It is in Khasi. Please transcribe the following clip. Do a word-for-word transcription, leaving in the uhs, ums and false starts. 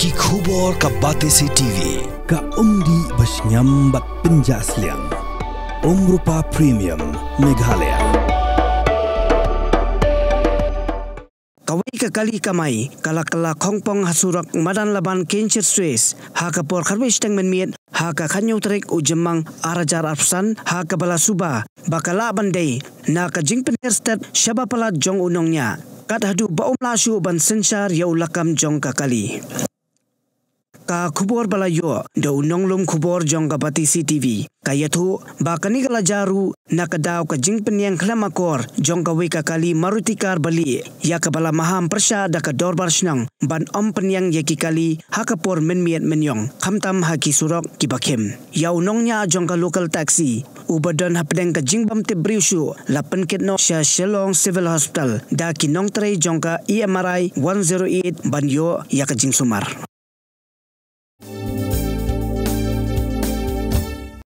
Ki khubor ka Batesi T V. Ka umdih ba shngiam bad pynjah sliang. Umrupa Premium, Meghalaya. Kawei ka kali kamai ka la kylla khongpong ha surok Madan Laban Kynshit Suez ha ka por khatwei shiteng mynmiet ha ka khathynñiew tarik u Jymmang arhajar arphew san, ha kaba la suba ba ka lah ban dei na ka jingpynhiar stet shaba palat jong u nongñiah, kat haduh ba um lah shuh ban synshar ïa u lakam jong ka kali. Ka khubor ba la ïoh da u nonglum khubor jong ka Batesi T V ka ïathuh ba kane ka la jia ruh na ka daw ka jingpynïeng khlem akor jong kawei ka kali Maruti car ba lieh, ïa kaba la maham pyrshah da ka dorbar shnong ban ym pynïeng ïa ki kali ha ka por mynmiet mynïong, khamtam ha ki surok kiba khim. Ïa u nongñiah jong ka local taxi uba don hapdeng ka jingbymtip briew shuh la pynkit noh sha Shillong Civil Hospital da ki nongtrei jong ka E M R I one zero eight ban ïoh ïa ka jingsumar.